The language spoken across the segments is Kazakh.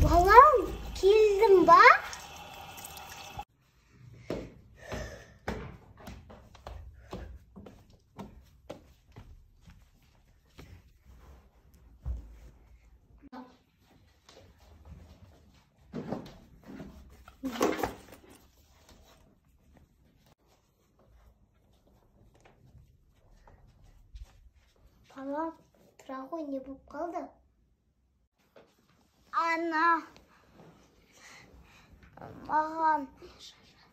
Балам, келдің ба? Балам, тұра ғой, не болып қалды? Ана, маған,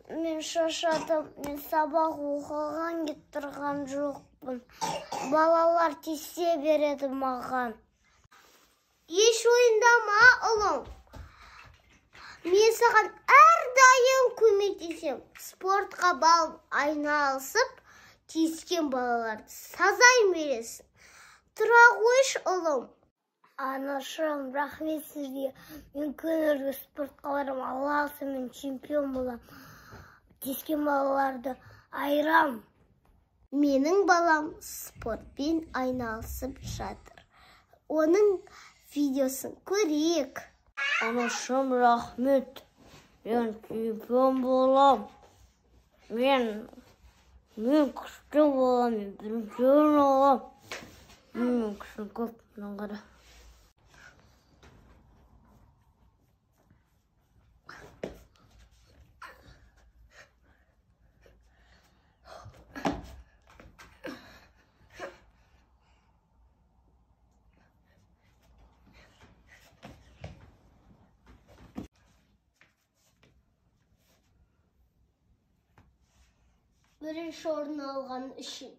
мен шаршадым, мен сабақ оқыған кеп тұрған жоқпын. Балалар тиісе береді маған. Еш уайымдама, ұлым. Мен саған әрдайым көмектесем. Спортқа барып айналысып, тиіскен балаларды сазайын бересің. Тұра қойшы, ұлым. Анашым, рахмет сізге. Мен күніге спортқа барам, Алла қаласа мен чемпион болам. Тиіскен балаларды айырам. Менің балам спортпен айналысып жатыр. Оның видеосын көрейік. Анашым, рахмет. Мен чемпион болам. Мен күшті болам, мен бірінші орын алам. Мен күшім көп, мынаны қара. Бірінші орын алған үшін.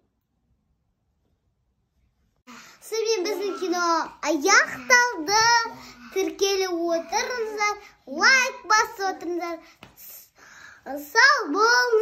Сонымен біздің кино аяқталды. Тіркеліп отырыңыздар, лайк басып отырыңыздар. Сау болыңыздар.